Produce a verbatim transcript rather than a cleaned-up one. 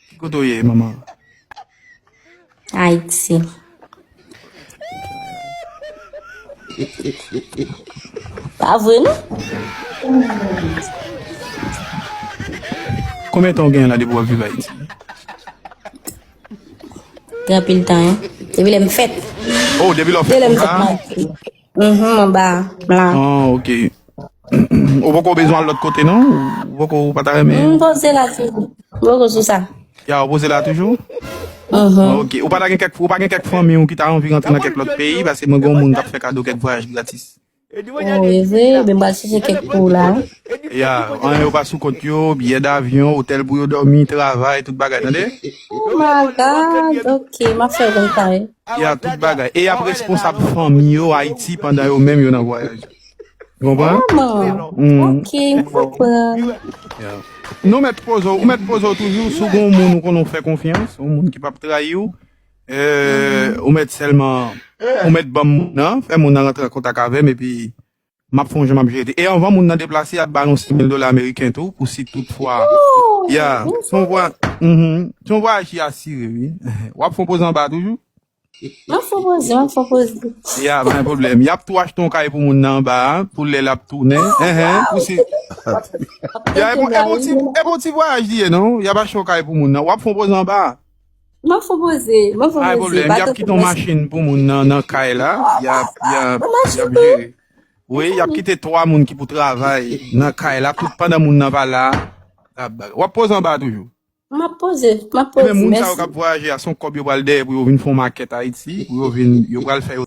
Ki kote w ye, manman? Ayiti. Pa vre, non? Konbyen tan w gen la depi w ap viv Ayiti? Gen anpil tan, hein. Depi lè m fèt. Oh, depi lè w Depi lè fèt m fèt konsa? Ayiti. Mhm, anba, la. Oh, ok. Ou poko bezwen al lòt kote, non? Ou poko, ou pa ta renmen? M poze la toujou. M poko sou sa. Ya, ou poze la toujou? Mhm. Ok. Ou pa ta gen kèk, ou pa gen kèk fanmi ou ki ta anvi rantre nan kèk lòt peyi? Paske mwen gen yon moun k ap fè kado kèk vwayaj gratis. Oh, e vre, ben m pral chèche kèk pou ou la. Ya, anyen yo pa sou kont yo, biyè davyon, otèl pou yo dòmi, travay, tout bagay, tande? Oh my God, ok, m ap fè konn sa, wi. Ya, tout bagay. E y ap responsab fanmi yo Ayiti pandan yo menm yo nan vwayaj. Ou konprann? Manman, Mm. ok, m konprann. Ya. Nou mèt poze w, ou mèt poze w toujou, si w gen yon moun ou konnen w fè konfyans, yon moun ki p ap trayi w, euh, ou mèt sèlman, ou mèt ban m moun nan, fè moun nan rantre an kontak avè m, epi m ap fè yon jan m ap jere. E anvan moun nan deplase, y ap ba l yon senk mil dola ameriken tou, pou si tout fwa. Ya, se yon vwa-, mhm, se yon vwayaj ki asire, wi. W ap fè yon poze anba toujou? M ap fè poze, m ap fè poze. Ya, pa gen pwoblèm. Y ap tou achte yon kay pou moun nan anba a, pou lè l ap tounen. Enhen, pou si. Ya, e bon, e bon ti, e bon ti vwayaj li ye, non? Y ap achte yon kay pou moun nan. W ap fè yon poze anba a? M ap fè poze, m ap fè Pa gen poze. pwoblèm. Y ap kite yon machin pou moun nan, nan kay la. Y ap, y ap, y ap jere. Wi, y ap kite twa moun ki pou travay nan kay la, tout pandan moun nan pa la. W ap poze anba toujou. M ap poze, m ap Ebyen, poze, moun sa yo k mèsi. Ap vwayaje a, se yon kòb yo pral dèyè pou yo vin fè yon makèt Ayiti, pou yo vin, yo pral fè yo